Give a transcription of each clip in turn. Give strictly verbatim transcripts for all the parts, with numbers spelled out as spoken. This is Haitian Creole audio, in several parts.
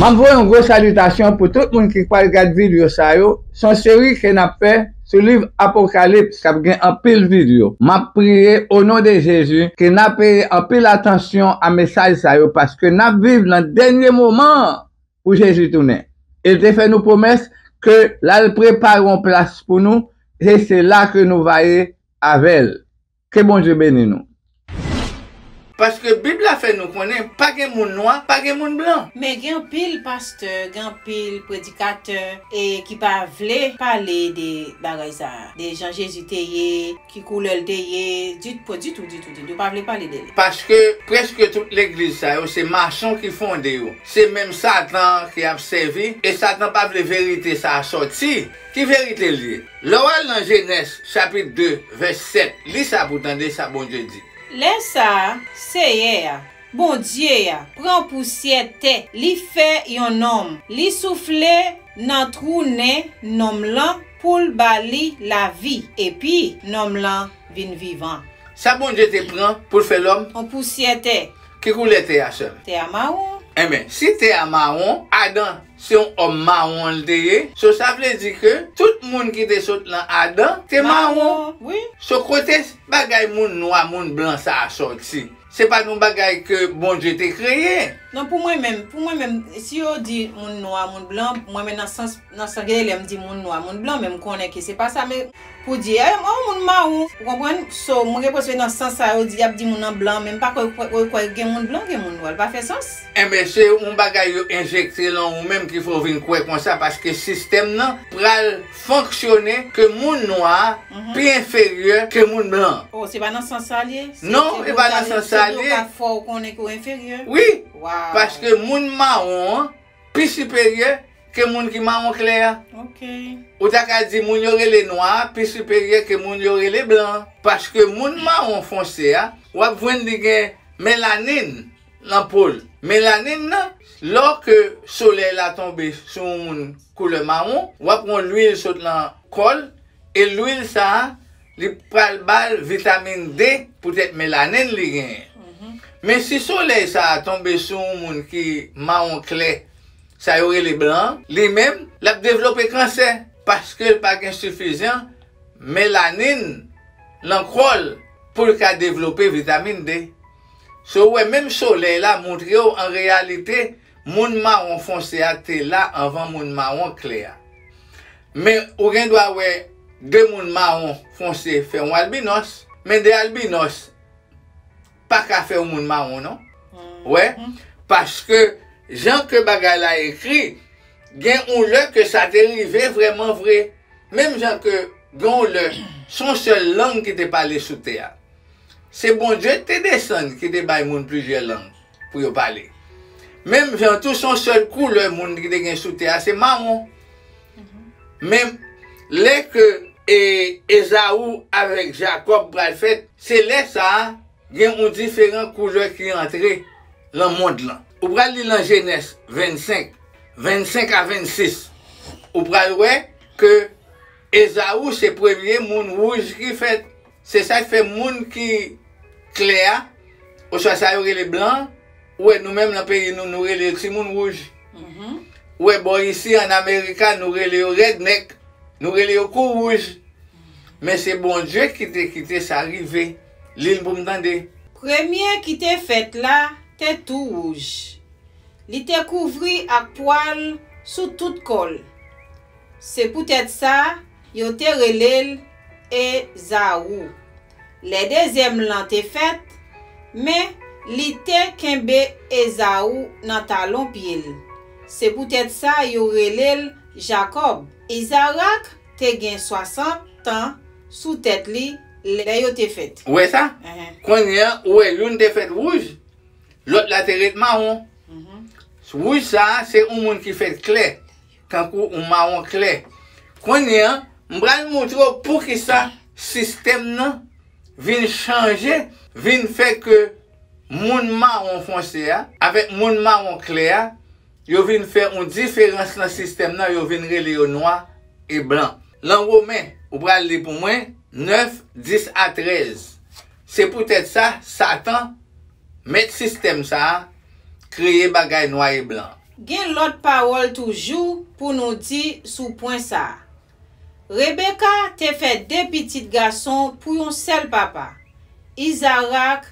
M ap voye yon gwo salitasyon pou tout moun ki pral gad videyo sa yo. Se yon seri ke n ap fè sou liv Apokalips k ap gen anpil videyo. M ap priye o non de Jezi ke n ap peye anpil atansyon a mesaj sa yo, paske n ap viv nan dènye moman an pou Jezi tounen. E l te fè nou pwomès ke l al prepare yon plas pou nou, e se la ke nou va ye avè l. Ke Bondye beni nou. Paske Bib la fè nou konnen pa gen moun nwa, pa gen moun blan. Men gen anpil pastè, gen anpil predikatè e ki pa vle pale de bagay sa a, de jan Jezi te ye, ki koulè l te ye, di, ditou, ditou, ditou. Yo pa vle pale de li. Paske prèske tout legliz sa yo, se mason ki fonde yo. Se menm Satan ki ap sèvi, e Satan pa vle verite sa a sòti. Ki verite l ye? Lè w al nan Jenèz, chapit de, vès sèt, li sa pou w tande sa Bondye di. Lè sa a, Seyè a, Bondye a, pran pousyè tè, li fè yon nonm, li soufle nan twou nen nonm lan pou l ba li lavi, epi nonm lan vin vivan. Sa Bondye te pran pou l fè lòm? Yon pousyè tè. Ki koulè tè a, sè m? Tè a mawon. Enben, si tè a mawon, Adan se yon òm mawon l te ye. So, sa vle di ke tout moun ki te sot nan Adan te mawon. Mawon, wi. So, kote bagay moun nwa, moun blan sa a sòti? Se pa t yon bagay ke Bondye te kreye. Non, pou mwen menm, pou mwen menm, si yo di moun nwa, moun blan, mwen menm nan sans, nan sans gen lè m di moun nwa, moun blan, men m konnen ke se pa sa, men pou di, eh, yon moun mawon, ou konprann? So, mwen gen presyon nan sans sa yo di, y ap di moun nan blan, men m pa kwè, kwè, kwè, kwè gen moun blan, gen moun nwa, l pa fè sans. Enben, se yon bagay yo enjekte lan ou menm ki fè w vin kwè konsa, paske sistèm nan pral fonksyone ke moun nwa a Mhm. pi enferyè ke moun blan. Oh, se pa nan sans sa l ye? Se, non, se e pou pa nan sans sa l ye. Se pou ka fè w konnen ke w enferyè? Wi, Waw. Paske moun mawon an pi siperyè ke moun ki mawon klè a. Ok. Ou ta ka di moun yo rele nwa a pi siperyè ke moun yo rele blan an. Paske moun mawon fonse a, w ap jwenn li gen melanin nan po l. Melanin nan, lè ke solèy la tonbe sou yon moun koulè mawon, w ap wè lwil sot nan kò l, e lwil sa a, li pral ba l vitamin D poutèt melanin li genyen. Mhm. Men si solèy sa a tonbe sou yon moun ki mawon klè, sa yo rele blan, li menm, l ap devlope kansè, paske l pa gen sifizan melanin nan kò l pou l ka devlope vitamin D. So, ou wè, menm solèy la montre w, an reyalite, moun mawon fonse a te la anvan moun mawon klè a. Men, ou gen dwa wè de moun mawon fonse fè yon albinòs, men de albinòs pa ka fè yon moun mawon, non. Wè, paske jan ke bagay la ekri, gen yon lè ke sa te rive vrèman vre. Menm jan ke gen yon lè, se yon sèl lang ki te pale sou tè a. Se Bondye ki te desann, ki te bay moun plizyè lang pou yo pale. Menm jan tou, se yon sèl koulè moun ki te gen sou tè a, se mawon. Men lè ke, e, Ezaou avèk Jakòb pral fèt, se lè sa a, gen yon diferan koulè ki antre lan mond lan. Ou pral li lan Jenèz vennsenk, vennsenk a vennsis. Ou pral wè ke Ezaou se premye moun wouj ki fèt. Se sa k fè moun ki klè a, oswa sa yo rele blan, ou wè nou menm lan peyi nou, nou rele yo timoun wouj. Mhm. Ou wè bò isi an Amerika, nou rele yo rèdnèk, nou rele yo kou wouj. Men se Bondye ki te kite sa rive. Li l pou m tande. Premye ki te fèt la te tou wouj. Li te kouvri ak pwal sou tout kò l. Se poutèt sa, yo te rele l Ezaou. Lè dezyèm lan te fèt, men li te kenbe Ezaou nan talon pye l. Se poutèt sa, yo rele l Jakòb. Izarak te gen swasant tan sou tèt li lè yo te fèt. Ou wè sa? Enhen. Kounye a, ou wè youn te fèt wouj, lòt la te ret mawon. Mhm. Wouj sa a, se yon moun ki fèt klè, tankou yon mawon klè. Kounye a, m pral montre w poukisa sistèm nan vin chanje, vin fè ke moun mawon fonse a avèk moun mawon klè a, yo vin fè yon diferans nan sistèm nan, yo vin rele yo nwa e blan. Lan Women, ou pral li pou mwen, nèf, dis a trèz. Se poutèt sa, Satan, mèt sistèm sa a, kreye bagay nwa e blan. Gen lòt pawòl toujou pou nou di sou pwen sa a. Rebeka te fè de pitit gason pou yon sèl papa, Izarak,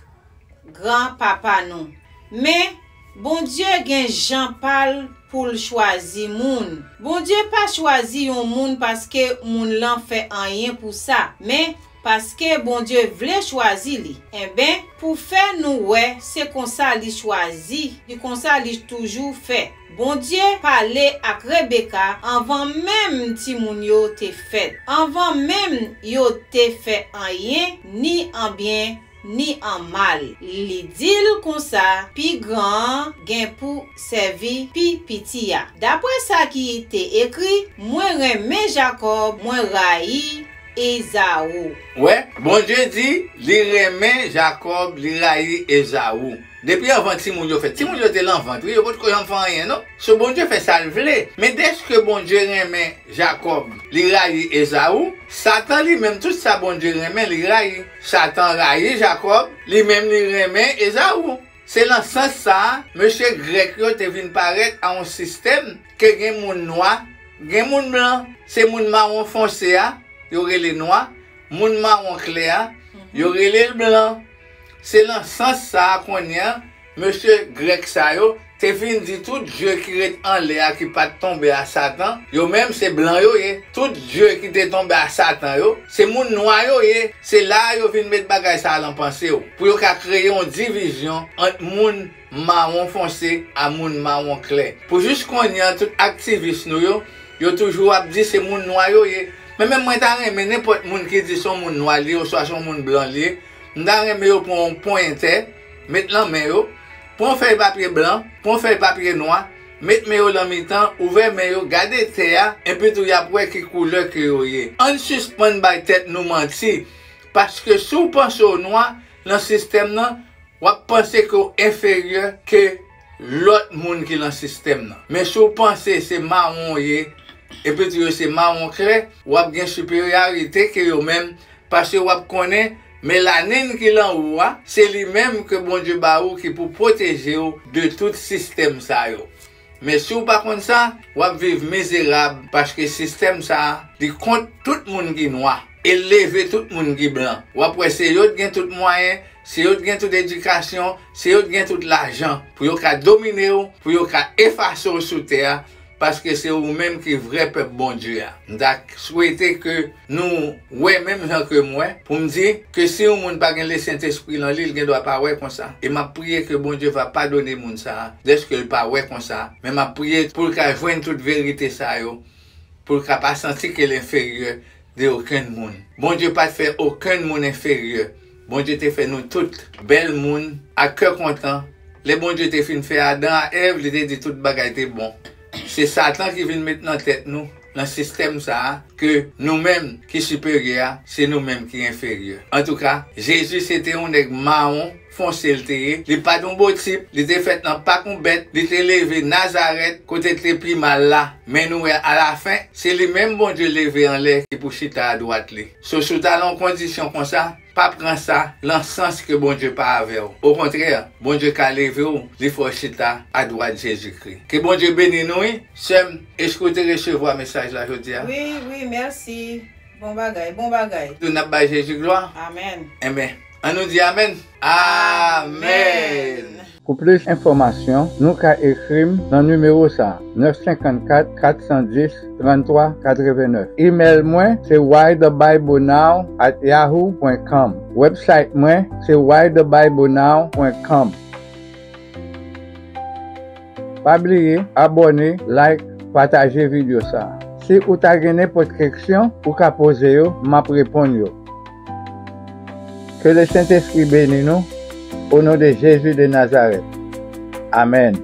granpapa nou. Men, Bondye gen jan pa l pou l chwazi moun. Bondye pa chwazi yon moun paske moun lan fè anyen pou sa, men paske Bondye vle chwazi li. Enben, pou fè nou wè se konsa li chwazi, li konsa li toujou fè. Bondye pale ak Rebeka anvan menm timoun yo te fèt, anvan menm yo te fè anyen, ni an byen, ni an mal. Li di l konsa, pi gran an gen pou sèvi pi piti a. Dapre sa ki te ekri, mwen renmen Jakòb, mwen rayi Ezaou. Wè, Bondye di li renmen Jakòb, li rayi Ezaou. Depi anvan timoun yo fèt, timoun yo te lan vant, wi, yo potko janm fè anyen, non. So Bondye fè sa l vle. Men dèske Bondye renmen Jakòb, li rayi Ezaou, Satan li menm, tout sa Bondye renmen, li rayi. Satan rayi Jakòb, li menm li renmen Ezaou. Se lan sans sa a, mesye grèk yo te vin parèt a yon sistèm ke gen moun nwa, gen moun blan. Se moun mawon fonse a, yo rele nwa, moun mawon klè a, yo rele l blan. Se lan sans sa a kounye a, mesye grèk sa yo te vin di tout dye ki ret anlè a ki pa t tonbe a Satan, yo menm se blan yo ye. Tout dye ki te tonbe a Satan yo, se moun nwa yo ye. Se la a yo vin met bagay sa a lan panse w, pou yo ka kreye yon divizyon ant moun mawon fonse a moun mawon klè. Pou jis kounye a, tout aktivis nou yo, yo toujou ap di se moun nwa yo ye. Men menm mwen ta renmen nenpòt moun ki di se yon moun nwa li ye, oswa se yon moun blan li ye, m ta renmen yo pran yon ponyetè, met lan men yo, pran yon fèy papye blan, pran yon fèy papye nwa, met men yo lan mitan, ouvè men yo, gade tè a, epi tou y ap wè ki koulè ke yo ye. Ann sispann bay tèt nou manti, paske si w panse w nwa, lan sistèm nan, w ap panse ke w enferyè ke lòt moun ki lan sistèm nan. Men si w panse se mawon w ye, epi tou yo se mawon klè, w ap gen siperyarite ke yo menm, paske w ap konnen melanin ki lan ou a, se li menm ke Bondye ba ou ki pou pwoteje w de tout sistèm sa yo. Men si w pa konn sa, w ap viv mizerab, paske sistèm sa a, li kont tout moun ki nwa, e l leve tout moun ki blan. W ap wè se yo t gen tout mwayen, se yo t gen tout edikasyon, se yo t gen tout lajan, pou yo ka domine w, pou yo ka efase w sou tè a, paske se ou menm ki vrè pèp Bondye a. M ta swete ke nou wè menm jan ke m wè, pou m di ke si yon moun pa gen Lesentespri lan li, l gen dwa pa wè konsa. E m ap priye ke Bondye va padone moun sa a, dèske l pa wè konsa, men m ap priye pou l ka jwenn tout verite sa yo, pou l ka pa santi ke l enferyè de okenn moun. Bondye pa t fè okenn moun enferyè. Bondye te fè nou tout bèl moun, ak kè kontan. Lè Bondye te fin fè Adan a Èv, li te di tout bagay te bon. Se Satan ki vin met nan tèt nou, nan sistèm sa a, ke nou menm ki siperyè a, se nou menm ki enferyè. Antouka, Jezi se te yon nèg mawon fonse l te ye. Li pa t yon bo tip, li te fèt nan pak yon bèt, li te leve Nazarèt, kote l te pi mal la. Men nou wè alafen, se li menm Bondye leve anlè ki pou chita adwat li. So, si w ta lan yon kondisyon konsa, pa pran sa lan sans ke Bondye pa avè w. Okontrè, Bondye ka leve w, li fè w chita adwat Jezikri. Ke Bondye beni nou, wi. Sè m, èske w te resevwa mesaj la jodi a? Wi, wi, mèsi. Bon bagay, bon bagay. Tou n ap bay Jezi glwa. Amèn. Enben, ann nou di amèn. Amèn. Pou plis enfòmasyon, nou ka ekri m nan nimewo sa a, nèf senkannkat, kat san dis, tranntwa katrevenèf. Imèl mwen se why the bible now at yahoo pwen com. Website mwen se why the bible now pwen com. Pa bliye abòne, like, pataje videyo sa a. Si ou ta gen nenpòt keksyon, ou ka poze yo, m ap reponn yo. Ke Lesentespri beni nou, o non de Jezi de Nazarèt. Amèn.